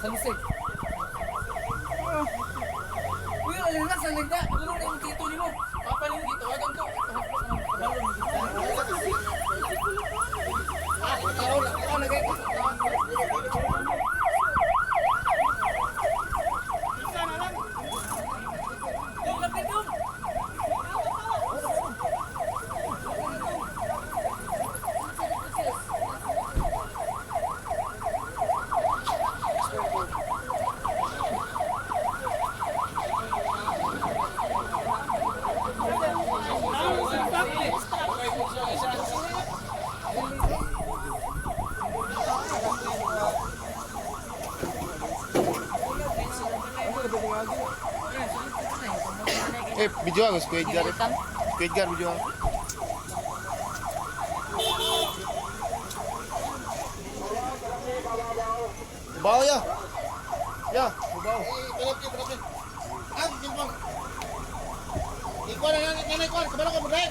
San Jose. Uy, relax lang nagda. Tulong na yung tito nimo. Papa nimo gitawagan ko. Ah, tao lang, tao lang kay. Dong, lapit dong. Eh, video ako, Squid Gar. Squid Gar, video ako. Bawa ya. Ya, bawa. Eh, balap balap. Ah, kimpang. Ikuan na na ikuan, kabalo ka mo dai.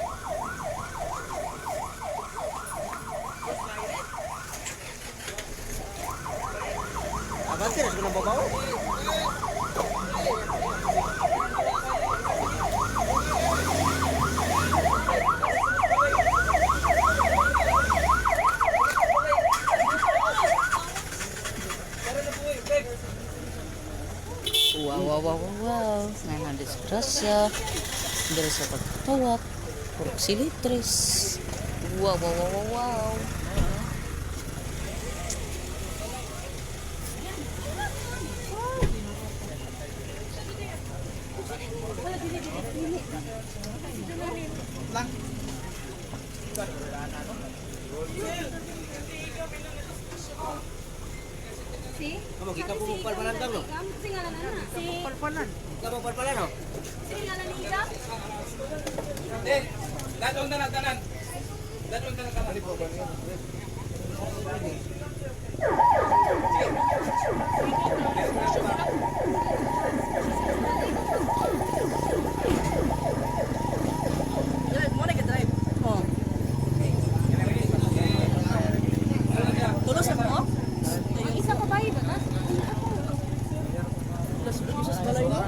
Abante ra sa babaw. Wow. Nga disgrasya. Diri sa pagtawak. Purok silitris. Wow. Si? Kamo kita po palpalan kamo. Si ngalan na. Si Palpalan. Kamo palpalan oh. Si ngalan ni Ika? Eh, dadong tanan tanan. Dadong tanan tanan. Oh. Tulos ako? Ang isa pa ba iba ta? Tulos sa balay no?